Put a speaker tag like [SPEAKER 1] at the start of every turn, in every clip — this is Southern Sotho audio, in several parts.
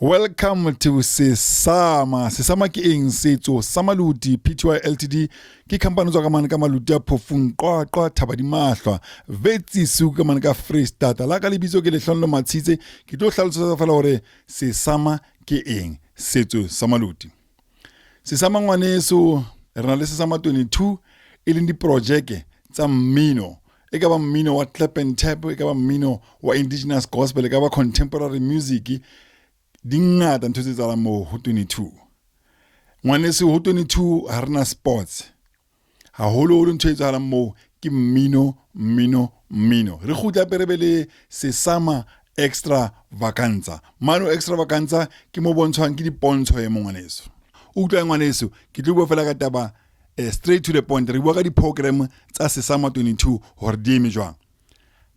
[SPEAKER 1] Welcome to Sesama. Sesama ke eng? Setso sa Maluti Pty Ltd ke company tswa ka mane ka Maluti a Phofung, Qwaqwa, Thaba di Mahlwa, Vetsisu ka mane ka Freestata. La ka lebitso ke Lehlonlo Matshitse. Ke tlo hlalosetsa fela hore Sesama ke eng? Setso sa Maluti. Sesama ngwaneso, re na le Sesama 22 e leng diprojeke tsa mmino, e ka ba mmino wa clap and tap, e ka ba mmino wa indigenous gospel, e ka ba contemporary music. Di ngata ntho tse tsalang moo ho 22, ngwaneso. Ho 22 ha rena sports haholoholo, ntho e etsahalang moo ke mmino, mmino, mmino. Re kgutla hape re be le Sesama Extravaganza. Mano Extravaganza ke mo bontshwang ke dipontsho e mo, ngwaneso. O utlwa, ngwaneso, ke tlo bua fela ka taba straight to the point. Re bua ka di-program tsa Sesama 22 hore di eme jwang.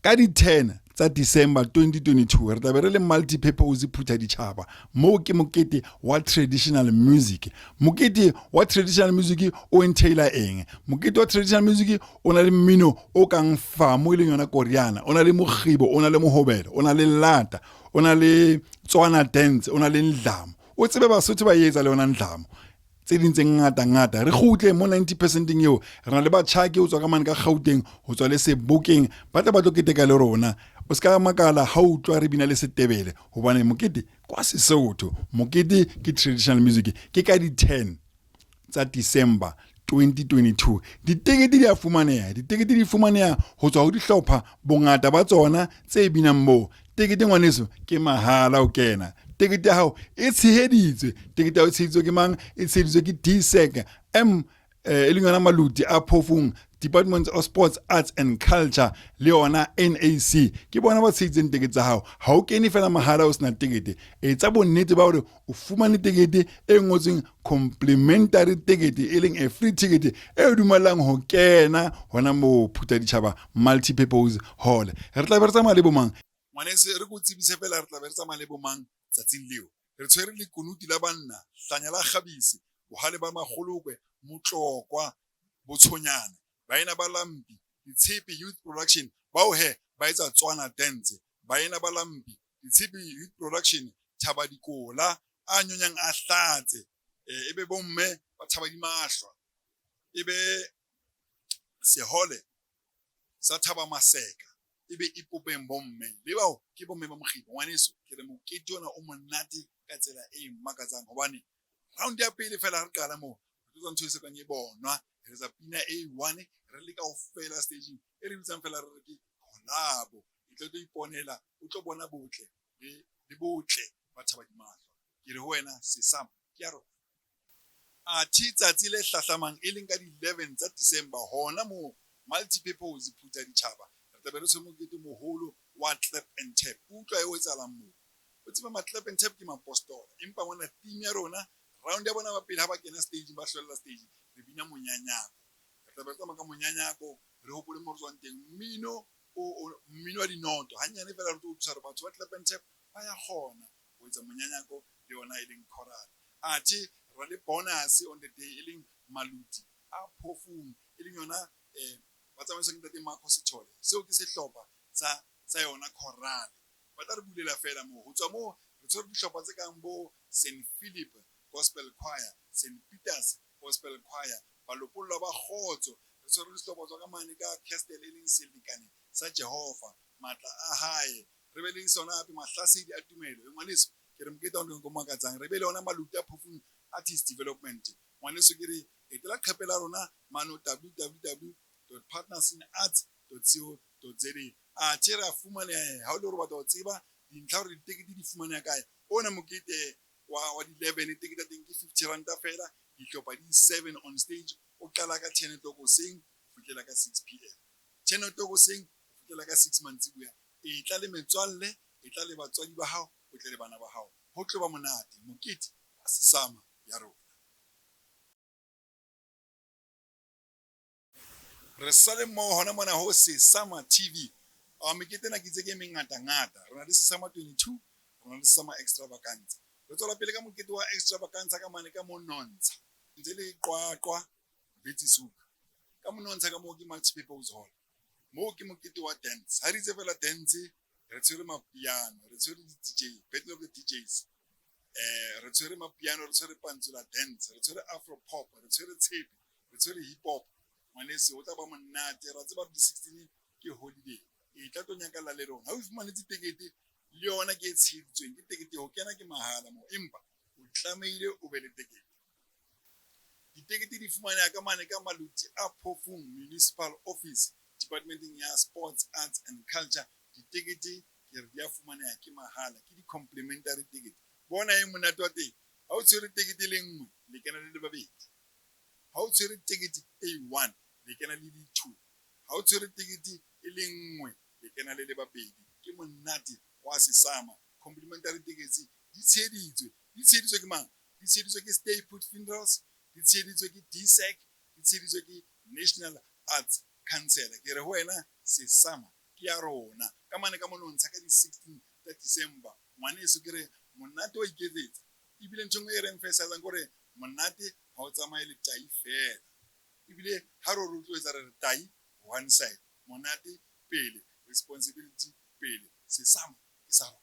[SPEAKER 1] Ka di-10 tsa December 2022 re tlabe re le Multi-purpose Phutha Ditšhaba. Moo ke mokete wa traditional music. Mokete wa traditional music o entaila eng? Mokete wa traditional music o na le mmino o kang famo, e leng yona koriana, o na le mogibo, o na le mohobelo, o na le lata, o na le Tswana dance, o na le ndlamo. O tsebe Basotho ba etsa le yona ndlamo, tse ding tse ngata ngata. Re kgutle mo 90 percenteng eo, re na le batjhaki ho tswa ka mane ka Gauteng, ho tswa le Sebokeng, ba tla ba tlo keteka le rona. O se ka makala ha utlwa re bina le Setebele, hobane mokete kwa Sesotho, mokete ke traditional music. Ke ka di-10 tsa December 2022. Ditekete di a fumaneha, ditekete di fumaneha ho tswa ho dihlopha bongata ba tsona tse binang moo. Tekete, ngwaneso, ke mahala o kena. Tekete ya hao e tsheheditswe. Tekete ya hao e tsheheditswe ke mang? E tsheheditswe ke DSEC M, e leng yona Maluti a Phofung, Department of Sports, Arts and Culture, le yona NAC. Ke bona ba tsheheditseng tekete tsa hao. Ha o kene fela mahala o sena tekete. Etsa bonnete ba hore o fumane tekete e ngotsweng complimentary ticket, e leng a free ticket e dumellang ho kena hona moo Phutha Ditšhaba Multi-purpose Hall. Re tla be re tsamaya le bomang, ngwanese? Re ko tsebise fela, re tla be re tsamaya le bomang tsatsing leo? Re tshwere lekunutu la banna, hlanya la kgabise, bohale ba Makgolokwe, Motlokwa, Botshonyane, baena ba Lampi, Ditshepe Youth Production. Bao he ba etsa Tswana dance, baena ba Lampi, Ditshepe Youth Production, Thaba Dikola a nyonyang a hlatse, e be bomme ba Thaba di Mahlwa, e be sehole sa Thaba Maseka, e be Ipopeng bomme, le bao ke bomme ba Mokgibo. Ngwaneso, ke re mokete ona o monate ka tsela e makatsang, hobane round ya pele fela re qala moo, re tlo ntho e sokang e bonwa. Re etsa pina e one re le kaofela staging, e re bitsang fela re re ke collabo. E tlo tlo iponela, o tlo bona botle le botle ba Thaba di Mahlwa. Ke re ho wena, Sesama ke ya rona. Athe tsatsi le hlahlamang, e leng ka di-11 tsa December, hona moo Multi-purpose Phutha Ditšhaba, re tla be re tshwere mokete moholo wa clap and tap. Utlwa e o etsahalang moo. O tseba ma clap and tap ke mapostola, empa mona theme ya rona, round ya bona ba pele ha ba kena stage, ba hlwella stage, re bina monyanyako. Re tla be re tsamaya ka monyanyako, re hopole mo re tswang teng, mmino o mmino wa dinoto hanyane fela, re tlo utlwisa hore batho ba clap and tap ba ya kgona ho etsa monyanyako le yona e leng choral. Athe re le bonus on the day, e leng Maluti a Phofung, e leng yona ba tsamaiswa ke ntate Marco Sithole. Seo ke sehlopha sa yona choral, ba tla re bulela fela moo. Ho tswa moo re tshwere dihlopha tse kang bo St Philip Gospel Choir, St Peters Gospel Choir, Balopollwa ba Kgotso. Re tshwere dihlopha tswa ka mane ka Castle, e leng Selekane sa Jehova, Matla a Hae. Re be le sona hape Mahlasedi a Tumelo. E ngwaneso, ke re mokete wa ko makatsang. Re be le ona Maluti a Phofung Artist Development. Ngwaneso, ke re etela qhepe la rona mano www.partnersinarts.co.za. Athe re a fumaneha. Ha o le hore o batla ho tseba dintlha hore ditekete di fumaneha kae, ona mokete wa di-11, tekete ya teng ke R50 fela. Dihlopha di 7 on stage. O qala ka 10 o'clock hoseng ho fihlela ka 6 p.m., 10 o'clock hoseng ho fihlela ka 6 mantsiboya. E tla le metswalle, e tla le batswadi ba hao, o tle le bana ba hao. Ho tlo ba monate, mokete wa Sesama ya rona. Re sale mmoho hona mona ho Sesama TV. A mekete ena ke itse ke e mengata ngata. Re na le Sesama 22, re na le Sesama Extravaganza. Re tswela pele ka mokete wa Extravaganza ka mane ka Monontsha, ntse le Qwaqwa, Witzieshoek. Ka Monontsha ka moo ke Multi-purpose Hall. Moo ke mokete wa dance. Ha re itse fela dance, re tshwere mapiano, re tshwere di-DJ, battle of the DJs. Re tshwere mapiano, re tshwere pantsula dance, re tshwere afro pop, re tshwere tshepe, re tshwere hip hop. Ngwaneso, o tla ba monate. Ra tseba di 16 ke holiday, e tla tlo nyakalla le rona. Ha o fumanetse tekete, le yona ke e tsheheditsweng ke tekete, ho kena ke mahala moo, empa o tlamehile o be le tekete. Ditekete di fumaneha ka mane ka Maluti a Phofung Municipal Office, departmenteng ya Sports, Arts and Culture. Ditekete ke re di a fumaneha, ke mahala, ke di-complimentary ticket. Bona e monate wa teng, ha o tshwere tekete e le nngwe, le kena le le babedi. Ha o tshwere tekete e one, le kena le le two. Ha o tshwere tekete e le nngwe, le kena le le babedi. Ke monate wa sesama. Complimentary tickets di tsheheditswe, di tsheheditswe ke mang? Di tsheheditswe ke Stay Put Funerals, di tsheheditswe ke DSAC, di tsheheditswe ke National Arts Council. Ke re ho wena, sesama ke ya rona ka mane ka monontsha ka di-16 tsa December. Ngwaneso, ke re monate wa iketsetsa. Ebile ntho e nngwe e re emphasizang ke hore monate ha o tsamaye le tai feela. Ebile ha re o rotloetsa, re re tai one side, monate pele, responsibility pele. Sesama ke sa rona.